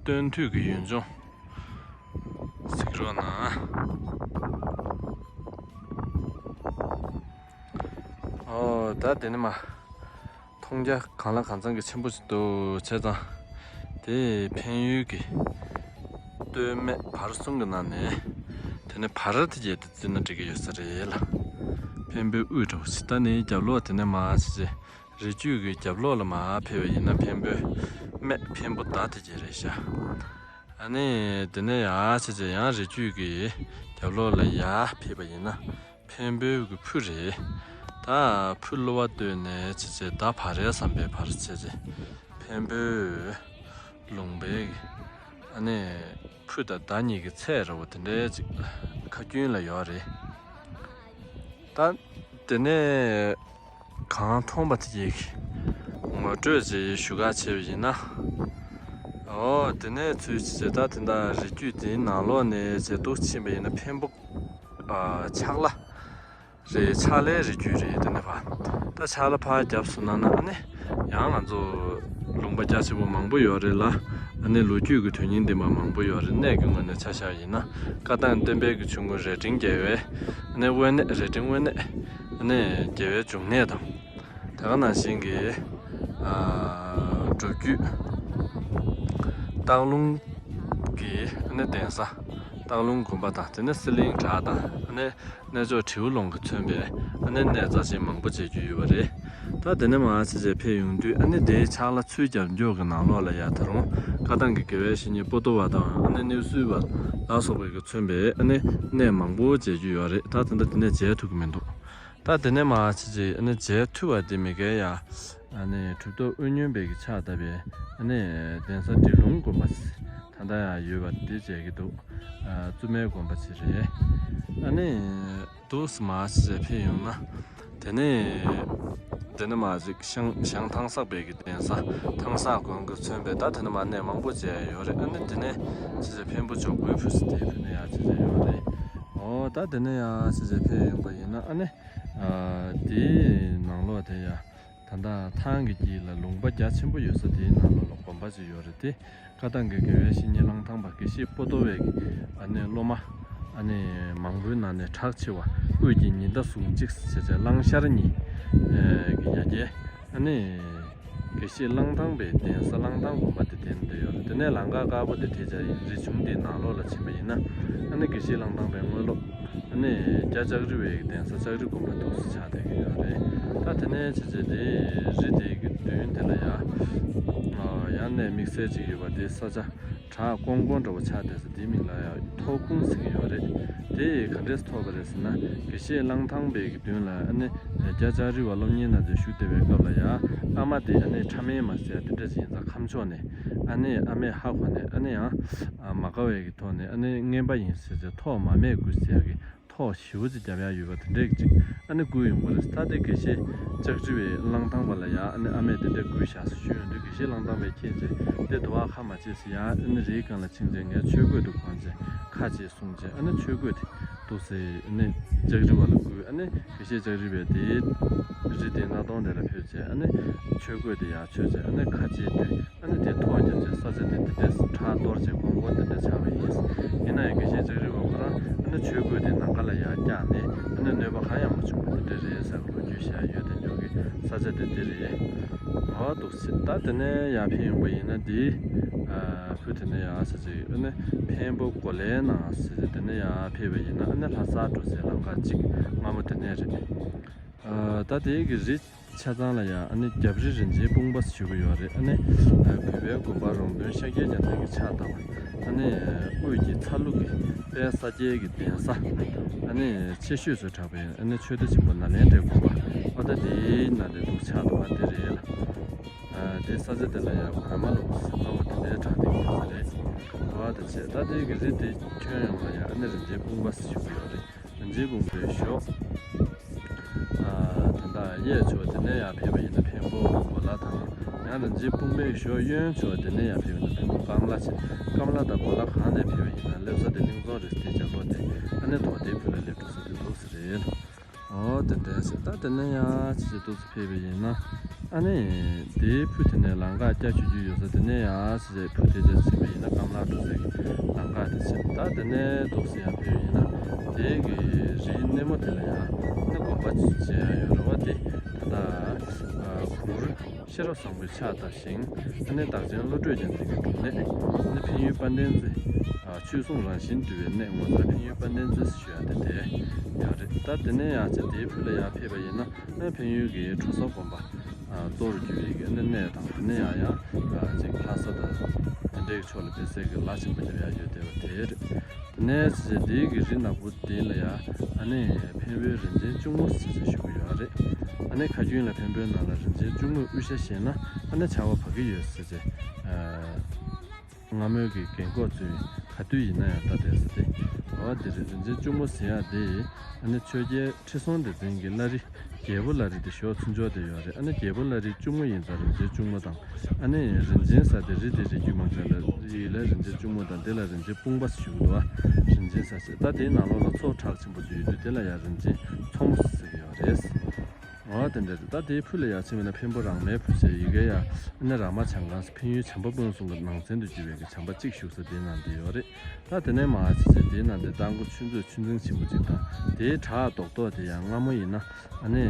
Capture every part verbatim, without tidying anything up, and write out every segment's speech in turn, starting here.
སྟོན་དུས་ཀྱི་ཡུལ་ལྗོངས་གཟིགས་རོགས་གནང་། ཨོ་ད་དེ་ནི་མ། མཐོང་རྒྱ་གང་ལ་གང་འཚམ་གྱི་ཆེན་པོ་ཞིག་འདུག་བྱས་ཙང་། དེ་འཕན་ཡུལ་གྱི་སྟོད་སྨད་བར་གསུམ་གྱི་ནང་ནས། དེ་ནས་བར་དེ་རྒྱས་དེ་བརྩིས་ན་འགྲིག་གི་ཡོད་ས་རེད་ལ། འཕན་པོའི་དབུས་འདྲ་བོ་ཞིག་ད་ནི་རྒྱབ་ལོགས་དེ་ནས་མར་ཕྱིན་རྗེས་རི་རྒྱུད་ཀྱི་རྒྱབ་ལོགས་ལ་མར་ཕེབས་པ་ཡིན་ན་འཕན་པོའི་སྨད་འཕན་པོ་མདའ་དེ་རྒྱས་རེད་ཤག་ཨ་ནི་དེ་ནས་ཡར་ཕྱིན་རྗེས་ཡང་རི་རྒྱུད་ཀྱི་རྒྱབ་ལོགས་ལ་ཡར་ཕེབས་པ་ཡིན་ན། འཕན་པོའི་གི་ཕུ་རེད། ད་ཕུ་གློ་བ་སྟོད་ནས་ཕྱིན་རྗེས་ད་བར་རེ་བསམ་པའི་བར་ཕྱིན་རྗེས་འཕན་པོའི་ལུང་པའི་གི་ཨ་ནི་ཕུ་དང་མདའ་གཉིས་ཀྱི་ཚད་འདྲ་བོ་དེ་འདྲའི་ཅིག་ཁ་རྒྱུན་ལ་ཡོད་རེད། ད་དེ་ནས་གང་མཐོང་པ་དེ་ཡིས་ངོ་སྤྲོད་ཅིག་ཞུ་ག་བྱས་པ་ཡིན་ན། ཨོ་དེ་ནས་ཚུལ་ཅིག་བྱས་ད་དེ་འདྲ་རི་རྒྱུད་དེའི་ནང་ལོགས་ནས་བྱས་འདུག་ཕྱིན་པ་ཡིན་ན་འཕན་པོ། ཨ་ཕྱག་ལ་རེད། ཕྱག་ལའི་རི་རྒྱུད་རེད། དེ་ནས་ཕར་ད་ཕྱག་ལ་ཕར་རྒྱབ་སོང་ན་ན་ཨ་ནི་ཡང་ང་ཚོ་ལུང་པ་རྒྱ་ཆེན་པོ་མང་པོ་ཡོད་རེད་ལ། ཨ་ནི་ལོ་རྒྱུས་ཀྱི་དོན་སྙིང་ལྡན་པ་མང་པོ་ཡོད་རེད། གནས་ཀྱི་ངོས་ནས་ཆ་བཞག་ཡིན་ན་བཀའ་ཐང་སྟོན་པའི་གི་ཆུང་ངུ་རྭ་སྒྲེང་རྒྱལ་བའི་ཨ་ནི་དབེན་གནས། རྭ་སྒྲེང་དབེན་གནས་ཨ་ནི་རྒྱལ་བའི་འབྱུང་གནས་དང་། དེ་ག་ནང་བཞིན་གྱི་ཨ་སྒྲུབ་བརྒྱུད་སྟག་ལུང་གི་ཨ་ནི་གདན་ས་སྟག་ལུང་དགོན་པ་དང་། དེ་ནས་གསེར་གླིང་བྲག་དང་ཨ་ནི་གནས་མཆོག་དྲེའུ་ལུང་གིས་མཚོན་པའི་ཨ་ནི་གནས་རྩ་ཆེན་མང་པོ་མཇལ་རྒྱུ་ཡོད་པ་རེད། ད་དེ་ནས་མར་ཕྱིན་རྗེས་ཕེབས་ཡོང་དུས་ཨ་ནི་དེའི་ཕྱག་ལ་ཚུར་རྒྱབ་ཕྱོགས་ཀྱི་ནང་ལོགས་ལ་ཡ་ད་རུང་བཀའ་ཐང་གི་དགེ་བའི་བཤེས་གཉེན་པོ་ཏོ་བ་དང་ཨ་ནི་གནས་བསུ་བ་ལ་སོགས་པའི་གིས་མཚོན་པའི་ཨ་ནི་གནས་མང་པོ་མཇལ་རྒྱུ་ཡོད་རེད། ད་དེ་འདྲ་དེ་ནས་མཇལ་ཐུབ་ཀྱི་མི་འདུག་ད་དེ་ནས་མར་ཕྱིན་རྗེས་ཨ་ནི་མཇལ་ཐུབ་པ་དེ་མི་འགལ་ཡ། ཨ་ནི་གྲུབ་ཐོབ་དབུ་སྙུན་པའི་གི་ཕྱག་བཏབ་པའི་ཨ་ནི་གདན་ས་འབྲི་ལུང་དགོན་པ་ད་ལྟ་ཡང་ཡོད་པ་འདི་མཇལ་གྱི་འདུག་ཨ་བཙུན་མའི་དགོན་པ་ཅིག་རེད། ཨ་ནི་འདུག་སེ་མར་ཕྱིན་རྗེས་ཕེབས་ཡོང་ན། དེ་ནས་དེ་ནས་མར་ཅིག་ཞང་ཞང་ཐང་སག་པའི་གི་གདན་ས་ཐང་སག་དགོན་གྱིས་མཚོན་པའི་ད་དེ་ནས་མར་གནས་མང་པོ་མཇལ་ཡོད་རེད། ཨ་ནི་དེ་ནས་ཕྱིན་རྗེས་འཕན་པོ་འཇོག་པོའི་ཕུ་སི་དེའི་ཕུ་ནས་ཡར་ཕྱིན་རྗེས་ཡོད་རེད། འོ་ད་དེ་ནས་ཡར་ཕྱིན་རྗེས་ཕེབས་ཡོང་པ་ཡིན་ན་ཨ་ནི། ཨ་དེའི་ནང་ལོགས་དེ་ཡ། ད་ལྟ་ཐང་གི་དཀྱིལ་ལ་ལུང་པ་རྒྱ་ཆེན་པོ་ཡོད་ས་དེའི་ནང་ལོགས་ལ་དགོན་པ་ཅིག་ཡོད་རེད་དེ། བཀའ་ཐང་གི་དགེ་བའི་བཤེས་གཉེན་གླང་ཐང་པ་དགེ་བཤེས་པོ་ཏོ་བའི་གི་ཨ་ནི་སློབ་མ་ཨ་ནི་མང་པོའི་ནང་ནས་གྲགས་ཆེ་བ། དབུས་ཀྱི་ཉི་ཟླ་ཟུང་གཅིག་ཟེར་བྱས་གླང་ཤར་གཉིས་ཨེ་གི་ཡ་གྱལ་ཨ་ནི་དགེ་བཤེས་གླང་ཐང་པའི་གདན་ས་གླང་ཐང་དགོན་པ་དེ་དེ་ནས་ཡོད་རེད། དེ་ནས་ལམ་ཁ་དཀར་པོ་དེ་དེད་བྱས་རི་ཆུང་དེའི་ནང་ལོགས་ལ་ཕྱིན་པ་ཡིན་ན་ཨ་ནི་དགེ་བཤེས་གླང་ཐང་པའི་དངོས་སློབ། ཨ་ནི་རྒྱ་ལྕགས་རི་བའི་གདན་ས་ལྕགས་རི་དགོན་པ་འདུག་སེ་ཆགས་བསྡད་ཀྱི་ཡོད་རེད། ད་དེ་ནས་བྱས་རྗེས་དེ་རི་དེ་གི་མདུན་དེ་ལ་ཡ། ཨ་ཡང་གནས་དམིགས་བསལ་ཅིག་ཡོད་པ་དེ་ས་ཆ་བྲག་ཀོང་ཀོང་འདྲ་བོ་ཆགས་བསྡད་ས་དེའི་མིང་ལ་ཡ་ཐོག་ཁུང་ཟེར་གྱི་ཡོད་རེད། དེ་ག་འདྲས་ཐོགས་པ་རེད་ཟེར་ན་དགེ་བཤེས་གླང་ཐང་པའི་གི་མདུན་ལ་ཨ་ནི་རྒྱ་ལྕགས་རི་བ་སློབ་གཉེར་གནང་སྟེ་བཞུགས་བསྡད་པའི་སྐབས་ལ་ཡ། ཨ་མ་དེ་ཨ་ནི་ཕྲ་མེན་མ་ཟེར་ཡ་དེ་འདྲ་ཅིག་ཡིན་ཙང་ཁམས་ཕྱོགས་ནས་ཨ་ནི་ཨ་མས་ཧ་གོ་ནས་ཨ་ནི་ཡང་ཨ་མ་དགའ་བའི་གི་ཐོག་ནས་ཨ་ནི་རྔན་པ་ཡིན་ཟེར་ཏེ་ཐོག་མ་མེད་དགོས་ཟེར་ཡ་གི་ཐོག་ཞེ་པོ་ཅིག་རྒྱབ་ཡ་ཡོད་པ་དེ་འདྲས་ཅིག་ཨ་ནི་བསྐུར་ཡོང་བ་རེད། ད་དེ་དགེ་བཤེས་ལྕགས་རི་བའི་གླང་ཐང་པ་ལ་ཡ་ཨ་ནི་ཨ་མས་དེ་འདྲས་བསྐུར་བཞག་ཟེར་ཞུས་ཡོང་དུས་དགེ་བཤེས་གླང་ཐང་པས་མཁྱེན་བྱས་དེ་དུ་བ་ཁ་མ་བྱེད་ཟེར་ཡ། ཨ་ནི་རིའི་སྒང་ལ་ཕྱིན་བྱས་ངས་ཆོས་གོས་དེ་གོན་བྱས་ཁ་ཕྱེས་སོང་བྱས་ཨ་ནི་ཆོས་གོས་དེ་འདུག་སེ་ཨ་ནི་ལྕགས་རི་བ་ལ་བསྐུར། ཨ་ནི་དགེ་བཤེས་ལྕགས་རི་བས་དེའི་རི་དེའི་གནག་དོང་དེ་ལ་ཕེབས་བྱས་ཨ་ནི་ཆོས་གོས་དེ་ཡར་མཆོད་བྱས་ཨ་ནི་ཁ་ཕྱེས་དུས། ཨ་ནི་དེ་ཐོག་བརྒྱབ་བྱས་ས་ཆ་དེ་དེ་འདྲས་བྲག་གཏོར་བྱས་ཀོང་ཀོང་དེ་འདྲས་ཆགས་པ་ཡིན། ཡིན་ན་ཡང་དགེ་བཤེས་ལྕགས་རི་བ་ཁོ་རང་ཨ་ནི་ཆོས་གོས་དེ་ནམ་མཁའ་ལ་ཡར་བཀྱགས་ནས་ཨ་ནི་གནོད་པ་གང་ཡང་མ་བྱུང་བ་དེ་འདྲས་རེད་ཟེར་བའི་ལོ་རྒྱུས་བཤད་ཡོད་དེ་འཇོག་གི་ས་ཆ་དེ་དེ་རེད། འོ་འདུག་སེ་ད་དེ་ནས་ཡར་ཕེབས་ཡོང་པ་ཡིན་ན་དེ་ཨ་ཕུ་དེ་ནས་ཡར་ས་ཆ་ཨ་ནི་འཕན་པོ་གོ་ལའི་ནང་ཟེར་དེ་ནས་ཡར་ཕེབས་པ་ཡིན་ན་ཨ་ནི་ལྷ་སར་འགྲོ་སའི་ལམ་ཁ་གཅིག་སྔ་མོ་དེ་ནས་རེད། ཨ་ད་དེ་གི་རི་ཆ་ཚང་ལ་ཡང་ཨ་ནི་རྒྱབ་རི་རིན་ཆེན་སྤུངས་པ་ཞུ་གི་ཡོད་རེད། ཨ་ནི་ཨ་གུས་པའི་དགོན་པ་རོང་སྟོན་ཤཱཀྱའི་རྒྱལ་མཚན་གྱི་ཕྱག་བཏབ་པ། ཨ་ནི་དབུས་ཀྱི་ཚ་ལུ་གི་དཔལ་ས་སྐྱའི་གི་གདན་ས། ཨ་ནི་ཆེ་ཤོས་སུ་གྲགས་པའི་ཨ་ནི་ཆོས་སྡེ་ཆེན་པོ་ནཱ་ལེནྡྲའི་དགོན་པ། ཨ་ད་དེའི་ནང་དེ་འདུག་ཕྱག་བཏབ་པ་དེ་རེད་ལ། ཨ་དེ་ས་ཆ་དེ་ལ་ཡང་གོས་མ་ལོག་ས་ལྷ་མོ་དེ་འདྲའི་གྲགས་བསྡད་ཀྱི་ཡོད་ས་རེད། དེ་བ་དེ་བྱས་ད་དེ་གི་རི་དེ་ཁྱོན་ཡོངས་ལ་ཡང་ཨ་ནི་རིན་ཆེན་སྤུངས་པ་ཞུ་གི་ཡོད་རེད། རིན་ཆེན་སྤུངས་པའི་གཞོགས། ཨ་ད་ལྟ་གཡས་ཕྱོགས་དེ་ནས་ཡར་ཕེབས་པ་ཡིན་ན་འཕན་པོ་གོ་ལ་དང་། ཡང་རིན་ཆེན་སྤུངས་པའི་གཞོགས་གཡོན་ཕྱོགས་དེ་ནས་ཡར་ཕེབས་པ་ཡིན་ན་འཕན་པོ་ཀ་མ་ལ་ཆེ། ཀ་མ་ལ་དང་གོ་ལ་གང་ནས་ཕེབས་པ་ཡིན་ན་སླེབས་ས་དེ་གླིང་རྫོང་རེད། དེ་རྒྱབ་ལོགས་དེ་ཨ་ནི་དོང་སྟེང་ཕུ་ལ་སླེབས་འགྲོ་ས་དེ་འདུག་ས་རེད། ཨོ་དེ་འདྲ་ཞིག་ད་དེ་ནས་ཡར་ཕྱིན་ཅི་འདུག་སེ་ཕེབས་པ་ཡིན་ན། ཨ་ནི་དེའི་ཕུ་དེ་ནས་ལམ་ཁ་རྒྱ་ཆུ་རྒྱུས་ཡོད་ས་དེ་ནས་ཡར་ཟེར་ཕུ་དེ་དེ་ཕྱིན་པ་ཡིན་ན་སྐམ་ལག་འགྲོ་སའི་ལམ་ཁ་དེ་ཕྱིན། ད་དེ་ནས་འདུག་སེ་ཡར་ཕེབས་ཡིན་ན་དེའི་གི་རི་སྣེ་མོ་དེ་ལ་ཡང་ཨ་ནི་དགོན་པ་ཅིག་བྱས་ཡོད་རེད་བ། དེ་ད་ལྟ་གུ་རུ་ཤེས་རབ་བཟང་པོའི་ཕྱག་བཏབ་ཞིང་ཨ་ནི་བདག་ཆེན་བློ་གྲོས་རྒྱལ་མཚན་གྱི་སྒྲུབ་གནས། ཨ་ནི་ཕན་ཡུལ་དཔལ་ལྡན་རྩེ། ཆོས་སྲུང་རང་བཞིན་འདུལ་བའི་གནས། ངོ་མཚར་ཕན་ཡུལ་དཔལ་ལྡན་རྩེ་ཞུ་ཡ་དེ་དེ་ཡོད་རེད། ད་དེ་ནས་ཡང་ཅིག་དེའི་ཕུ་ལ་ཡར་ཕེབས་པ་ཡིན་ན་ཨ་ནི་ཕན་ཡུལ་གྱི་གྲོ་སོག་དགོན་པ། གཙོ་བོར་གྱུར་པའི་གི་ཨ་ནི་གནས་དང་དེ་ནས་ཡང་ཡང་ཅིག་ལྷ་ས་དང་དེ་འདྲའི་ཕྱོགས་ལ་ཕེབས་སའི་གི་ལ་ཆེན་པོ་དེ་ཡང་ཡོད་བསྡད་པ་དེ་རེད། དེ་ནས་ཅིག་དེའི་གི་རི་ནག་པོ་དེ་ལ་ཡང་ཨ་ནི་འཕན་པོའི་རིན་ཆེན་གཅུང་མོ་ཟེར་ཅིག་ཞུ་གི་ཡོད་རེད། ཨ་ནི་ཁ་རྒྱུན་ལ་འཕན་པོའི་ནང་ལ་རིན་ཆེན་གཅུང་མོས་དབུ་ཞྭ་བཞེས་ན་ཨ་ནི་ཆར་པ་བབས་ཀྱི་ཡོད་ཟེར་ཅིག་སྔ་མོའི་གི་རྒན་གོག་ཚོས་ག་དུས་ཡིན་ན་ཡང་ལྟ་བསྡད་ས་དེ། འོ་དེ་རེད། རིན་ཆེན་གཅུང་མོ་ཟེར་ཡ་དེ་ཨ་ནི་ཆོས་རྒྱལ་ཁྲི་སྲོང་ལྡེ་བཙན་གྱི་བླ་རི་རྒྱལ་པོ་བླ་རི་དེ་ཞོག་ཚུན་ཆོག་དེ་ཡོད་རེད། ཨ་ནི་རྒྱལ་པོ་བླ་རི་གཅུང་མོ་ཡིན་ཙང་རིན་ཆེན་གཅུང་མོ་དང་ཨ་ནི་རིན་ཆེན་ཟེར་དེ་རི་དེ་རི་རྒྱུད་མང་ཆེ་ལ་ཡིན་ལ་རིན་ཆེན་གཅུང་མོ་དང་དེ་ལ་རིན་ཆེན་སྤུངས་པ་ཞུ་གི་འདུག་ཨ། རིན་ཆེན་ཟེར་ཞེས་ད་དེའི་ནང་ལོགས་ལ་མཚོ་ཁྲག་ཆེན་པོ་ཅིག་ཡོད་དུས་དེ་ལ་ཡང་རིན་ཆེན་མཚོ་མོ་ཟེར་གྱི་ཡོད་རེད། འོ་དེ་འདྲ་རེད། ད་དེའི་ཕུ་ལ་ཡར་ཕྱིན་པ་ན་འཕན་པོ་རང་མའི་ཕུ་བྱས་ཡི་གེ་ཡ་ཨ་ནི་ར་མ་བྱང་ཁང་ཟེར་འཕན་ཡུལ་བྱམས་པ་སྤུན་གསུམ་གྱི་ནང་ཚན་དུ་གྱུར་པའི་གི་བྱམས་པ་གཅིག་བཞུགས་ས་དེའི་ནང་དེ་ཡོད་རེད། ད་དེ་ནས་མར་ཕྱིན་བྱས་དེའི་ནང་དེ་རྟ་མགོ་ཆུ་མཛོད་ཆུ་འཛིན་ཆེན་པོ་གཅིག་དང་དེའི་བྲག་རྡོག་རྡོག་དེ་ཡང་སྔ་མོ་ཡིན་ན་ཨ་ནི་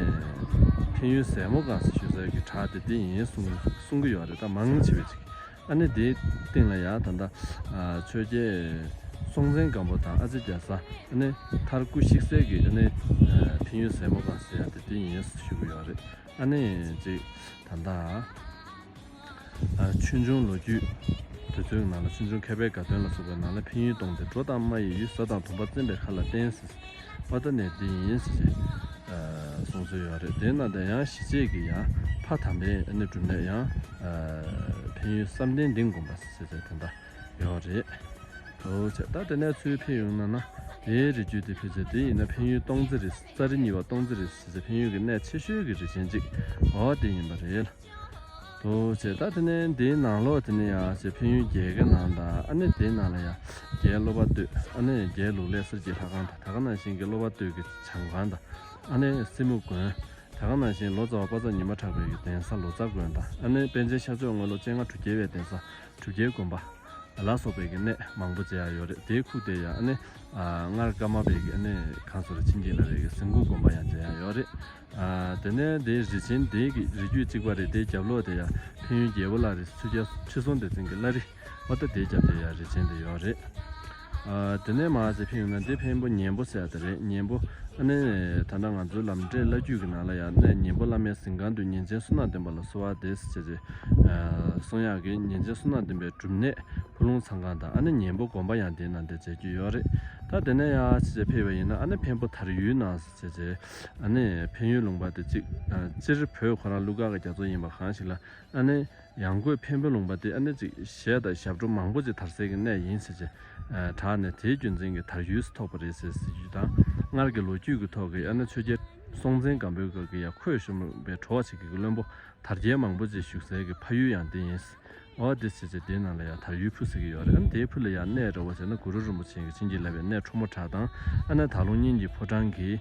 འཕན་ཡུལ་ཟལ་མོ་སྒང་ཟེར་ཞུ་སའི་གི་བྲག་དེ་དེ་ཡིན་གསུང་གསུང་གི་ཡོད་རེད། ད་མང་ཆེ་བས་ཅིག་ཨ་ནི་དེའི་སྟེང་ལ་ཡང་ད་ལྟ་ཆོས་རྒྱལ་སྲོང་བཙན་སྒམ་པོ་དང་ཨ་ཙི་རྒྱ་བཟའ་ཨ་ནི་མཐར་སྐུ་གཤེགས་སའི་གི་ཨ་ནི་འཕན་ཡུལ་ཟལ་མོ་སྒང་ཟེར་ཡ་དེ་དེ་ཡིན་ཞུ་གི་ཡོད་རེད། ཨ་ནི་ཅིག་ད་ལྟ་ཆོས་འབྱུང་ལོ་རྒྱུས་དེ་ཚོའི་ནང་ལ་ཆོས་འབྱུང་མཁས་པའི་དགའ་སྟོན་ལ་སོགས་པའི་ནང་ལ་འཕན་ཡུལ་སྟོང་སྟེ་འགྲོ་དང་སྨྲ་ཡི་ཡུལ། བཟའ་དང་བུམ་པ་བཙེམས་པའི་ཁ་ལ་བརྟེན་ཟེར། ཨོ་ད་ནས་འདི་ཡིན་ཟེར་གསུངས་སྲོལ་ཡོད་རེད། དེ་ན་དེ་ཡང་ཞི་བྱེད་ཀྱི་ཡང་ཕ་དམ་པའི་ཨ་ནི་སྒྲུབ་གནས་ཡང་འཕན་ཡུལ་བསམ་གཏན་གླིང་དགོན་པ་ཟེར་ཟེར་དེ་འདྲ་ཡོད་རེད། འོ་ཅེ་ད་དེ་ནས་ཚུར་ཕེབས་ཡོང་ན་ན་དེའི་རི་རྒྱུད་དེ་ཕེབས་ཚེ་དེ་ཡིན་ན་འཕན་ཡུལ་སྟོང་རྩེ་རི་རྩ་རི་གཉིས་པ་སྟོང་རྩེ་རི་ཟེར་ཚེ་འཕན་ཡུལ་གྱི་གནས་ཆེ་ཤོས་ཀྱི་རི་ཆེན་གཅིག་འོ་དེ་ཡིན་པ་རེད། དོ་ཅེ་ད་དེ་ནས་འདིའི་ནང་ལོགས་དེ་ནས་ཡང་ཅེ་འཕན་ཡུལ་རྒྱལ་ཁའི་ནང་དང་ཨ་ནི་དེའི་ནང་ལ་ཡང་རྒྱལ་སློབ་དཔའ་སྟོད་ཨ་ནི་རྒྱལ་ལུགས་ལྷ་གསེར་གྱི་ལྷ་ཁང་དང་ད་ག་ནང་བཞིན་གྱི་སློབ་དཔའ་སྟོད་ཀྱི་བྱམས་ཁང་དང་ཨ་ནི་སྲིན་མོ་དགོན་ད་ག་ནང་བཞིན་ལོ་ཙཱ་བ་དཔལ་བཟང་ཉི་མ་གྲགས་པའི་གི་གདན་ས་ལོ་ཙཱ་དགོན་དང་ཨ་ནི་པཎ་ཆེན་ཤར་ཕྱོགས་སྔོན་ལོ་སྤྱན་སྔ་གྲུབ་རྒྱལ་བའི་གདན་ས་གྲུབ་རྒྱལ་དགོན་པ་ལ་སོགས་པའི་གི་གནས་མང་པོ་མཇལ་ཡ་ཡོད་རེད། དེའི་ཁུག་དེ་ཡང་ཨ་ནི་སྔར་ཀརྨ་པའི་གི་ཨ་ནི་གང་སོ་རེ་ཕྱིན་གྱི་ལ་རེ་གི་ཟིན་ཀུ་དགོན་པ་ཡང་མཇལ་ཡ་ཡོད་རེད། ཨ། དེ་ནས་དེའི་རི་ཆེན་དེའི་གི་རི་རྒྱུད་གཅིག་པ་རེད། དེའི་རྒྱབ་ལོགས་དེ་ཡང་འཕན་ཡུལ་རྒྱལ་པོ་བླ་རི་ཆོས་རྒྱལ་ཁྲི་སྲོང་ལྡེ་བཙན་གྱི་བླ་རི་འོ་ད་དེའི་རྒྱབ་དེ་ཡང་རི་ཆེན་དེ་ཡོད་རེད། ཨ། དེ་ནས་མར་ཅིག་ཕེབས་ཡོང་ན་འདི་འཕན་པོ་གཉན་པོ་ཟེར་ཡ་དེ་རེད། གཉན་པོ་ཨ་ནི་ད་ལྟ་ང་ཚོའི་ལམ་འབྲས་བླ་བརྒྱུད་ཀྱི་ནང་ལ་ཡང་གནས་གཉན་པོ་བླ་མའི་གཟིམ་ཁང་དུ་ཉིན་མཚན་བསོད་ནམས་ལྡན་པ་ལ་གསོལ་བ་འདེབས་ཟེར་ཅེས་གསུང་ཡག་གི་ཉིན་མཚན་བསོད་ནམས་ལྡན་པའི་སྒྲུབ་གནས་ཕུག་ལུང་ཚང་ཁང་དང་ཨ་ནི་གཉན་པོ་དགོན་པ་ཡང་དེའི་ནང་དེ་མཇལ་རྒྱུ་ཡོད་རེད། ད་དེ་ནས་ཡང་ཅིག་ཕེབས་པ་ཡིན་ན་ཨ་ནི་འཕན་པོ་དར་ཡུལ་ནང་ཟེར་བྱས་བྱས་ཨ་ནི་འཕན་ཡུལ་ལུང་པ་དེ་གཅིག་སྤྱིར་བོད་ཁོ་རང་ཀླུ་མཁར་གྱི་རྒྱ་མཚོ་ཡིན་པ་གང་ཞིག་ལ་ཨ་ནི་ཡང་སྒོས་འཕན་པོ་ལུང་པ་དེ་ཨ་ནི་གཅིག་གཞས་དང་ཞབས་བྲོ་མང་པོ་ཅིག་དར་སའི་གི་གནས་ཡིན་ཟེར་བྱས་གྲགས་ནས་དེའི་རྒྱུ་མཚན་གྱིས་དར་ཡུལ་ཟེར་ཐོགས་པ་རེད་ཟེར་ཟེར་རྒྱུ་དང་སྔར་གྱི་ལོ་རྒྱུས་ཀྱི་ཐོག་གི་ཨ་ནི་ཆོས་རྒྱལ་སྲོང་བཙན་སྒམ་པོའི་སྐབས་ཀྱི་ཡང་ཁོད་ཤོར་བའི་གྲོ་བ་ཞིག་གི་བློན་པོ་དར་རྒྱས་མང་པོ་ཅིག་བཞུགས་སའི་གི་ཕ་ཡུལ་ཡང་དེ་ཡིན། འོ་དེ་བྱས་བྱས་དེའི་ནང་ལ་ཡང་དར་ཡུལ་ཕུ་ཟེར་གྱི་ཡོད་རེད། ཨ་ནི་དེའི་ཕུ་ལ་ཡང་གནས་འདྲ་བོ་བྱས་ན་གུ་རུ་རིན་པོ་ཆེ་གི་བྱིན་གྱིས་བརླབས་པའི་གནས་ཁྲོ་མོ་བྲག་དང་ཨ་ནི་དར་ལུང་སྙིང་རྗེ་ཕོ་བྲང་གི་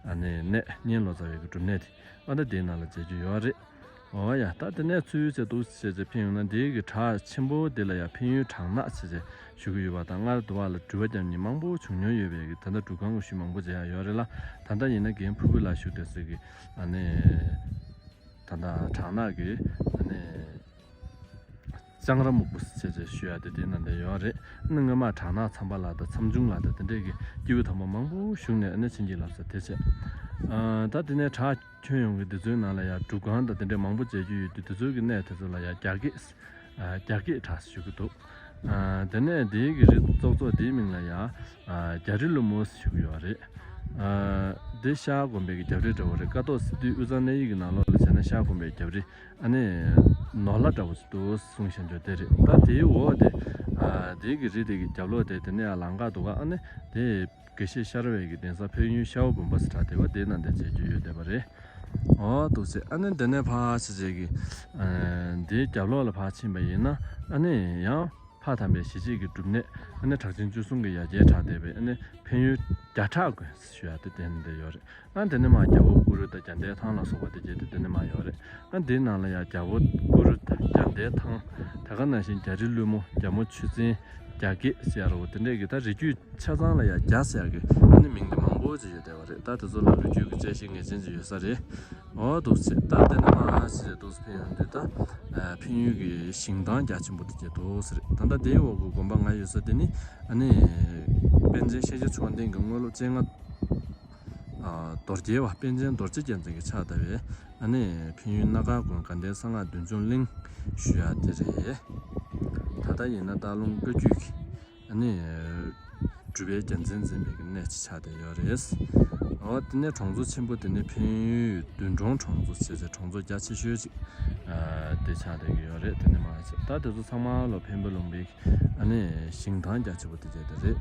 ཨ་ནི་གནས་གཉན་ལོ་ཙཱ་བའི་གི་སྒྲུབ་གནས་དེ་ཨ་ནི་དེའི་ནང་ལ་མཇལ་རྒྱུ་ཡོད་རེད། འོ་ཡ་ད་དེ་ནས་ཚུར་བྱས་འདུག་བྱས་བྱས་ཕེབས་ཡོང་ན་དེའི་གི་བྲག་ཆེན་པོ་དེ་ལ་ཡང་འཕན་ཡུལ་བྲག་ནག་བྱས་བྱས་ཞུ་གི་ཡོད་པ་དང་སྔར་དུ་བ་ལ་སྒྲུབ་པ་རྒྱབ་མཁན་མང་པོ་བྱུང་མྱོང་ཡོད་པའི་གི་ད་ལྟ་སྒྲུབ་ཁང་གི་ཤུལ་མང་པོ་མཇལ་ཡ་ཡོད་རེད་ལ། ད་ལྟ་ཡིན་ན་རྒན་ཕུར་བུ་ལ་བཞུགས་བསྡད་སའི་གི་ཨ་ནི་ད་ལྟ་བྲག་ནག་གི་ཨ་ནི་ལྕང་ར་སྨུག་པོ་ཟེར་བྱས་ཞུ་ཡ་དེ་དེ་ནང་དེ་ཡོད་རེད། ཨ་ནི་སྔོན་མ་བྲག་ནག་མཚམས་པ་ལ་དང་མཚམས་ཆུང་ལ་དང་དེ་འདྲས་ཀྱི་སྐྱེས་བུ་དམ་པ་མང་པོ་བཞུགས་ནས་ཨ་ནི་བྱིན་གྱིས་བརླབས་ས་དེ་བྱས། ཨ་ད་དེ་ནས་བྲག་ཁྱོན་ཡོངས་ཀྱི་དེ་ཚོའི་ནང་ལ་ཡང་སྒྲུབ་ཁང་དང་དེ་འདྲས་མང་པོ་མཇལ་རྒྱུ་ཡོད་དུས་དེ་ཚོའི་གི་གནས་དེ་ཚོ་ལ་ཡང་རྒྱ་སྐད་ཨ་རྒྱ་སྐད་བྲག་ཞུ་གི་འདུག་ཨ་དེ་ནས་དེའི་གི་རི་ཙོག་ཙོག་དེའི་མིང་ལ་ཡང་ཨ་རྒྱ་རི་ཀླུ་མོ་ཞུ་གི་ཡོད་རེད། ཨ་དེ་ཤར་དགོན་པའི་གི་རྒྱབ་རི་འདྲ་བོ་རེད། ཀཿཐོག་སི་ཏུའི་དབུས་གཙང་གནས་ཡིག་གི་ནང་ལོགས་ལ་བྱས་ན་ཤར་དགོན་པའི་རྒྱབ་རི་ཨ་ནི་ནོར་ལྷ་འདྲ་བོ་ཞིག་འདུག་གསུངས་བཞག་འཇོག་དེ་རེད། ད་དེའི་འོག་དེ་ཨ་དེའི་གི་རི་དེ་གི་རྒྱབ་ལོགས་དེ་དེ་ནས་ཡང་ལམ་ཁ་འདུག་ག་ཨ་ནི་དེ་དགེ་བཤེས་ཤ་ར་བའི་གི་གདན་ས་འཕན་ཡུལ་ཤ་བོ་བུམ་པ་ཟེར་གྲགས་བསྡད་པ་དེ་ནང་དེ་མཇལ་རྒྱུ་ཡོད་བསྡད་པ་རེད། འོ་འདུག་སེ་ཨ་ནི་དེ་ནས་ཕར་ཕྱིན་བྱས་ཀྱི་ཨ་དེའི་རྒྱབ་ལོགས་ལ་ཕར་ཕྱིན་པ་ཡིན་ན་ཨ་ནི་ཡང་ ཕ་དམ་པའི་ཞི་བྱེད་ཀྱི་སྒྲུབ་གནས། ཨ་ནི་གྲགས་ཆེན་བཅུ་གསུམ་གྱི་ཡ་གྱལ་གྲགས་བསྡད་པའི་ཨ་ནི་འཕན་ཡུལ་བརྒྱ་ཕྲག་དགོན་ཞུ་ཡ་དེ་དེ་ནི་འདི་ཡོད་རེད། ཨ་དེ་ནི་མ་རྒྱལ་པོ་ཀུ་རུ་དང་རྒྱ་མདའི་ཐང་ལ་སོགས་པ་དེ་གྱལ་དེ་དེ་ནི་མ་ཡོད་རེད། ཨ་དེའི་ནང་ལ་ཡ་རྒྱལ་པོ་ཀུ་རུ་དང་རྒྱ་མདའི་ཐང་། དེ་ག་ནང་བཞིན་རྒྱ་རི་ཀླུ་མོ། རྒྱ་མོ་ཆུ་བཙན། རྒྱ་སྐེད་ཟེར་ཡ་རོ། དེ་འདྲས་ཀྱི་ད་རི་རྒྱུད་ཆ་ཚང་ལ་ཡ་རྒྱ་ཟེར་ཡ་གི་ཨ་ནི་མིང་དེ་མང་པོ་ཅིག་ཡོད་བསྡད་པ་རེད། ད་དེ་ཚོ་ལ་རི་རྒྱུད་ཀྱི་དཔྱད་གཞི་ངེས་ཅན་ཅིག་ཡོད་ས་རེད། འོ་འདུག་ཟེར། ད་དེ་ནི་མ་ཟེར་འདུག་ཟེར། འཕན་ཡུལ་འདི་ད་ཨ་འཕན་ཡུལ་གྱི་ཞིང་ཐང་རྒྱ་ཆེན་པོ་དེ་གྱལ་འདུག་ཟེར། ད་ལྟ་དེའི་འོག་གི་དགོན་པ་ང་ཡོད་ས་དེ་ནི་ཨ་ནི་པཎ་ཆེན་ཤཱཀྱ་མཆོག་ལྡན་གྱི་དངོས་སློབ་སྤྱན་སྔ་ཨ་རྡོ་རྗེ་བ། པཎ་ཆེན་རྡོ་རྗེ་རྒྱལ་མཚན་གྱི་ཕྱག་བཏབ་པའི་ཨ་ནི་འཕན་ཡུལ་སྣ་དཀར་དགོན་དགའ་ལྡན་གསང་སྔགས་བདུད་འཇོམས་གླིང་ཞུ་ཡ་དེ་རེད། ད་ལྟ་ཡིན་ན་སྟག་ལུང་བཀའ་བརྒྱུད་ཀྱི་ཨ་ནི་སྒྲུབ་པའི་རྒྱལ་མཚན་འཛིན་པའི་གི་གནས་ཅིག་ཆགས་བསྡད་ཡོད་རེད། འོ་དེ་ནས་གྲོང་ཚོ་ཆེན་པོ་དེ་ནི་འཕན་ཡུལ་བདུད་འབྲོང་གྲོང་ཚོ་ཟེར་བྱས་གྲོང་ཚོ་རྒྱ་ཆེ་ཤོས་ཅིག་ཨ་དེ་ཆགས་བསྡད་ཀྱི་ཡོད་རེད། དེ་ནི་མ་ཟད་ད་དེ་ཚོ་ཚང་མ་ལོ་འཕན་པ་ལུང་པའི་ཨ་ནི་ཞིང་ཐང་རྒྱ་ཆེ་པོ་དེ་བྱས་དེ་རེད།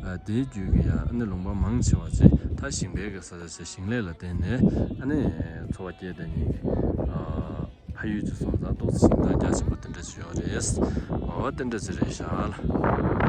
ཨ་དེའི་རྒྱུད་ཀྱི་ཡ་ཨ་ནི་ལུང་པ་མང་ཆེ་བ་ཅིག་ད་ཞིང་པའི་གི་ས་ཆ་ཆེ། ཞིང་ལས་ལ་བརྟེན་ནས་ཨ་ནི་འཚོ་བ་སྐྱེལ་བསྡད་མཁན་གྱི་ཨ་ཕ་ཡུལ་གྱི་སོང་ཙང་ཏོག་ཙམ་ཞིང་ཐང་རྒྱ་ཆེན་པོ་དེ་འདྲ་ཅིག་ཡོད་རེད། འོ་དེ་འདྲ་ཅིག་རེད་ཤག་ལ།